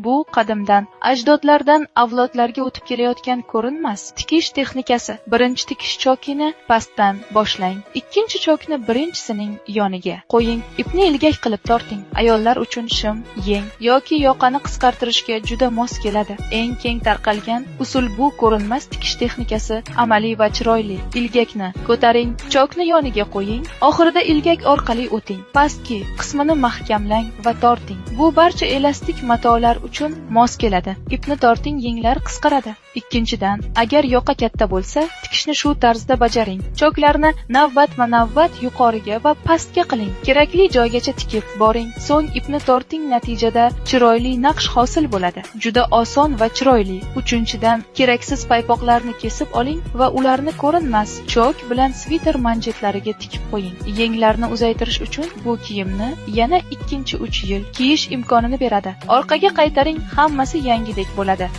Bu qadimdan, ajdodlardan avlodlarga o'tib kelayotgan ko'rinmas tikish texnikasi. Birinchi tikish chokini pastdan boshlang. Ikkinchi chokni birinchisining yoniga qo'ying. Ipni ilgak qilib torting. Ayollar uchun shim, yeng yoki yoqani qisqartirishga juda mos keladi. Eng keng tarqalgan usul bu ko'rinmas tikish texnikasi, amaliy va chiroyli. Ilgakni ko'taring, chokni yoniga qo'ying, oxirida ilgak orqali o'ting. Pastki qismini mahkamlang va torting. Bu barcha elastik matolar uchun mos keladi. Ipni torting, yenglar qisqaradi. Ikkinchidan, agar yoqa katta bo'lsa, tikishni shu tarzda bajaring. Choklarni navbatma-navbat yuqoriga va pastga qiling. Kerakli joygacha tikib boring. So'ng ipni torting, natijada chiroyli naqsh hosil bo'ladi. Juda oson va chiroyli. Uchinchidan, keraksiz paypoqlarni kesib oling va ularni ko'rinmas chok bilan sviter manjetlariga tikib qo'ying. Yenglarni uzaytirish uchun bu kiyimni yana 2-3 yil kiyish imkonini beradi. Orqaga qaytaring, hammasi yangidek bo'ladi.